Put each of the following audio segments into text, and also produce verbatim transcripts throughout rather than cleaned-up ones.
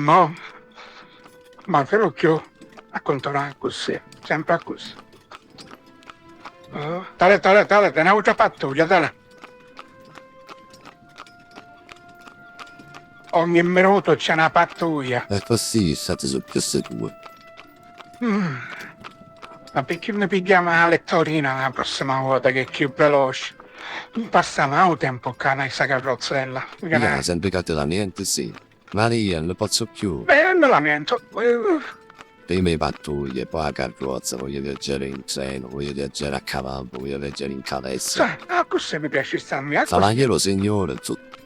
Oh, ma però chiù a cuntinuari accussì, sempri accussì. Oh, tali, tali, tali, tè n'autra pattuglia, tali. Ogni minutu c'è na pattuglia. E così stati su queste due. Mm. Ma perché mi pigliamo la lettorina la prossima volta che è più veloce? Passava un tempo qua, noi sta carrozzella. Io sempre che te lamenti, sì. Maria, non ne posso più. Beh, non mi lamento. Eh, prima i pattuglie, poi la carrozza, voglio viaggiare in treno, voglio viaggiare a cavallo, voglio viaggiare in carezza. Sa, ah, così mi piace stare a così. Cavaliere, signore, tutto.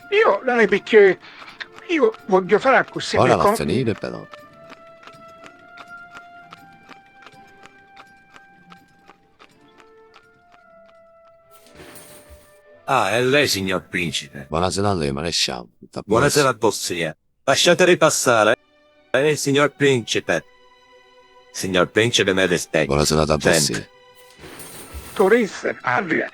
Io non è perché io voglio fare così. Ora va a finire, però. Ah, è lei, signor principe. Buonasera a lei, maresciallo. Buonasera a vossia. Lasciateli passare. Eh, signor principe. Signor principe, mi rispetti. Buonasera a vossia. Turista, Adrian.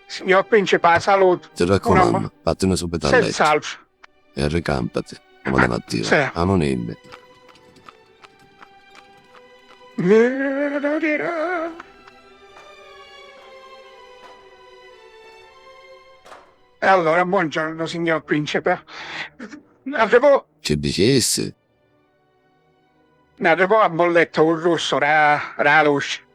Signor principe, la salute. Ti raccomando, vattene subito a letto. Senz'altro. E ricampati, come la mattina. Sì. Amunimmi. E allora, buongiorno, signor principe. Arrivò. Ci dicessi? Arrivò a bolletta un russu ra, ra luce.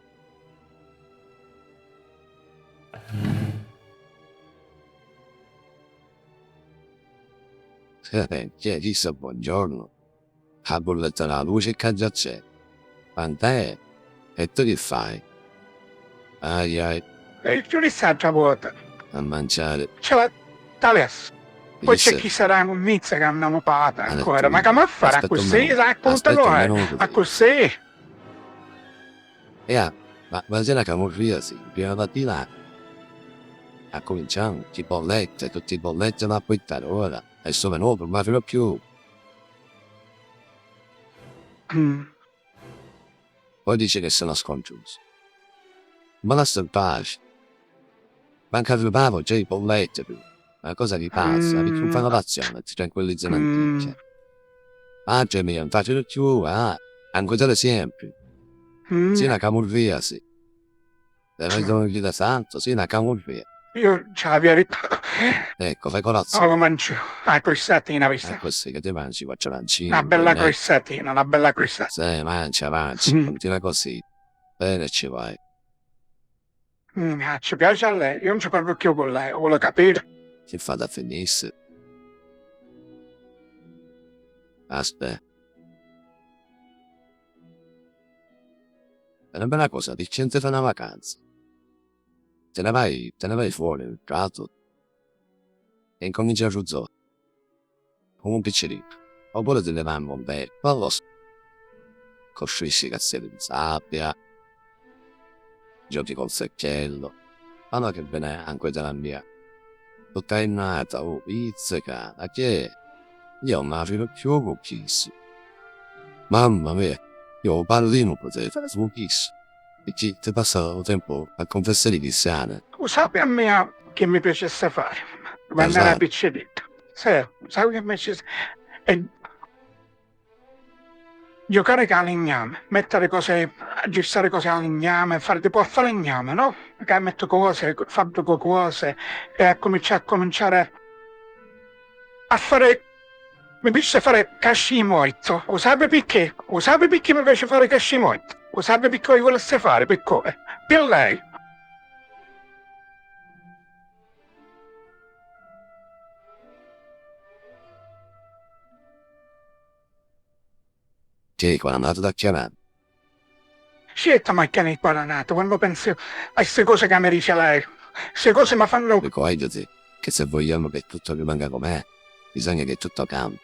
Eh, chi è chisto? Buongiorno. A bulletta della luce ca già c'è. Quant'è? E tu chi fai? Ai ai. E ci rissi altra vota. A manciari. Ce la talessa. Poi c'è chi sarà un mizza che non pata ancora. Ma che mi fa fare così? Aspetta un minuto. Accussì? E ah, ma, ma c'è una camurria, sì. Prima mattina accuminciamo, chi bollette, tutti i bollette da acquittare ora. E sto venuto, ma fino a più. Mm. Poi dice che sono scongiuso. Ma lascia in pace. Manca arrivavo già i polletti, tu. Ma cosa vi passa? Avete un fare pazione, ti tranquillizza un'antica. Patria mia, non faccio più, ah, anche te sempre. Sì, una camurria, sì. Te vedo in vita santo, sì, una camurria. Io ce l'avevo detto. Ecco, fai corazzone. Oh, mangiu, la crostatina, visto? Ah, così, che ti mangi, quattro arancini, una bella crostatina, una bella crostatina. Sì, mangia, mangia, continua così. Bene, ci vai. Mm, ah, ci piace a lei, io non ci parlo più con lei, vuole capire? Chi fate a finisse? Aspetta. È una bella cosa, ti ci fai una vacanza. Te ne vai, te ne vai fuori un tratto e incominci a ruzzare. Comunque ci dico, oppure ti ne vai a Montella, non lo so. Costruisci castelli di sabbia, giochi col secchiello, ma no che vene anche della mia. Tutta innata, oh, pizzica, ma che è? Io non la fido più con chisti. Mamma mia, io parlino potevo fare con chisti. Picchì ti passa lu tempu a cunfessari cristiani. U sapi a mia chi mi piacessi fari, quannu era picciriddu? Sì, u sapi chi mi piacessi? E giocari ca a lignami, mettiri cosi, aggiustari cosi a lignami, fari tipo a falegnami, no? Ca mettu cosi, fabbricu cosi e accuminciu, accuminciari a fari Mi piaci fari casci di mortu. U sapi picchì? U sapi picchì mi piaci fari casci di mortu? U sapi picchì u vulissi fari? Picchì? Pi lei. Chi, quannu andati da chianari? Certu, ma chianari quannu andati, quannu pensu a sti cosi ca mi dici lei, sti cosi mi fannu. Ricordati che se vogliamo che tutto rimanga com'è, bisogna che tutto cambi.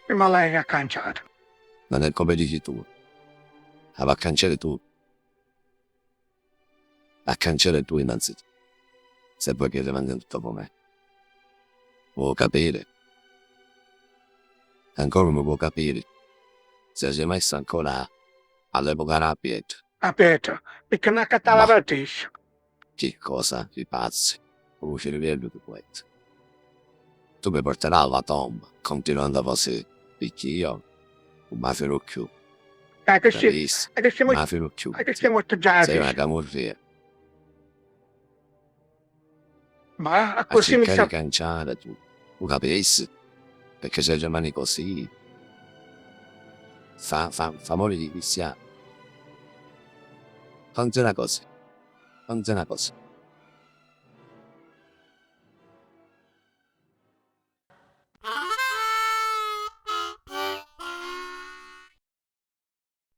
Ma lei ha cangiato. Non è come dici tu. Ma va a cangiare tu. A cangiare tu innanzitutto, se vuoi che rimanga tutto com'è. Vuoi capire? Ancora non vuoi capire? Se sei messo ancora all'epoca della pietra. A pietra, perché non accattava la patricia. Chi cosa, ri pazzi, cu lu ciriviellu di pueta. Tu mi porterà alla tomba, continuando così, picchì io nun ma firu cchiù. Capisci? Nun ma firu cchiù. Sei una camurria. Ma a circari di canciari tu, u capisci? Picchì se rimani così, fa, fa, fa moriri i cristiani. Funziona così. Funziona così.